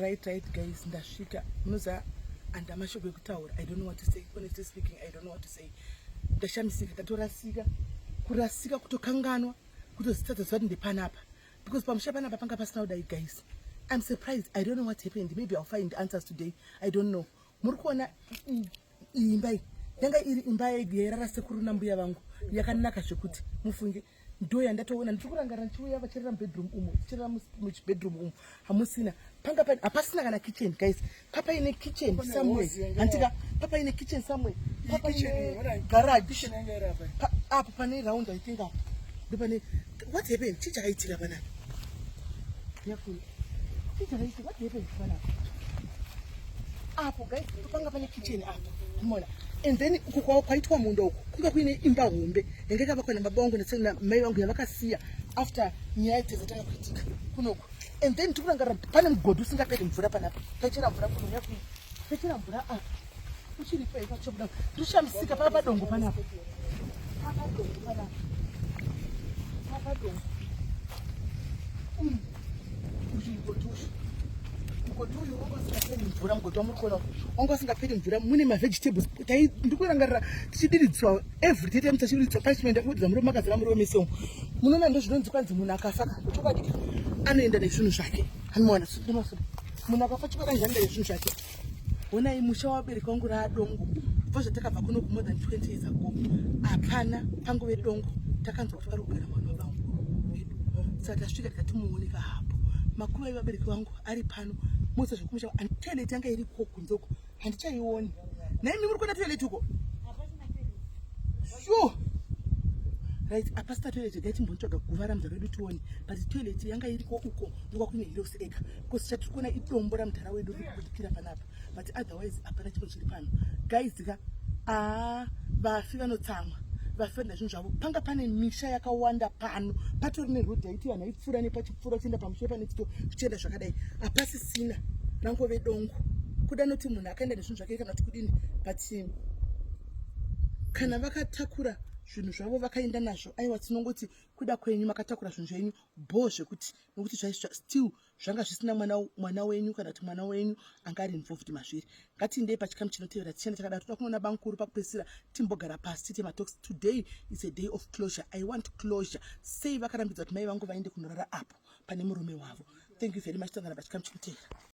Right, guys, ndasvika. Munoziva, handina mashoko ekutaura. I don't know what to say. Honestly speaking, I don't know what to say. Ndashamisika, ndatorasika, kurasika, kutokanganwa, kutozitadza ziva kuti ndepanapa, because pamusha panapa panga pasina kudai. Guys, I'm surprised. I don't know what happened. Maybe I'll find answers today, I don't know. Muri kuona iyi imba iyi yanga iri imba yairara sekuru nambuya vangu, yakanaka zvekuti mufunge. Ndo yandatoona. Ndiri kurangarira ndichiuya vachirara mubedroom umo, tichirara muchibedroom umo. Hamusina, panga hapasina kana kitchen. Guys, papaine kitchen somewhere, handika? Papaine kitchen somewhere, papaine garage apo pane round, I think apo ndopane. What happened? Chii chakaitika panapa? Yakuni, chii chakaitika? What happened panapa apo, guys? Panga pane kitchen apo, mona. And then uku kwaitwa munda uku, kunga kuine imba hombe yange yakavakwa nababa vangu namai vangu, yavakasiya after nyaya dzatanga kuitika kunoku. And then tikurangarira pane mugodhi usingaperi mvura panapa. Taichera mvura kuno, yakui taichera mvura apa, uchiripo ikachobuda. Ndishamisika, pava padongo panapa, papadongo panapa, papadongo. Uyu mugodhi uyu, mugodhi uyu wanga usingaperi mvura. Mugodhi wamuri kuona wanga usingaperi mvura. Mune mavegetables. Ndikurangarira tichidiridzwa every day time, tichidiridzwa punishment, kudiridzwa muriwo, makazara muriwo mese umu. Munoona, ndo zvinonzi kwanzi munhu akafa, chokwadi anoenda nezvinhu zvake. Anoona munhu akafa, chokwadi anoenda nezvinhu zvake. Honai, musha wabereki wangu raadongo. Kubva zvatakabva kuno more than 20 years ago, hapana, pangove dongo. Takanzwa kuti pari kugara mwana wavangu wedu, saka tasvika tikati muoneka hapo. Makuva evabereki vangu ari pano mose zvekumusha. Toilet yanga iriko kunze uko, handichaioni. Naimi muri kuona toilet uko? Sure, right, apasina toilet. Gai timbontsvaga guva ramudhara wedu tione, but toilet yanga iriko uko, ndokwa kuine Heroes Acre, because chatiri kuona idombo ramudhara wedu riri kubudikira panapa, but otherwise hapana chimwe chiri pano. Guys ka, aa, vafi vanotsamwa, vafi vanoda zvinhu zvavo. Panga pane misha yakawanda pano, patori nerodhi yaiti vanhu vaipfuura nepachipfuura vachienda pamusoro pane chito, zvichienda zvakadai. Hapasisina, rangove dongo. Kuda noti munhu akaenda nezvinhu zvake kana kuti kudini, but kana vakatakura zvinhu zvavo vakaenda nazvo, aiwa, tinongoti kuda kwenyu, makatakura zvinhu zvenyu bho zvekuti, nokuti still zvanga zvisina mwana wenyu kana kuti mwana wenyu anga ari involved mazviri. Ngatiendei pachikamu chinotevera. Tichienda takadaro, toda kunoona bankuru pakupedzisira, timbogara pasi tiite matalks. Today is a day of closure. I want closure. Sei vakarambidza kuti mai vangu vaende kunorara apo pane murume wavo? Thank you very much. Tangana pachikamu chinotevera.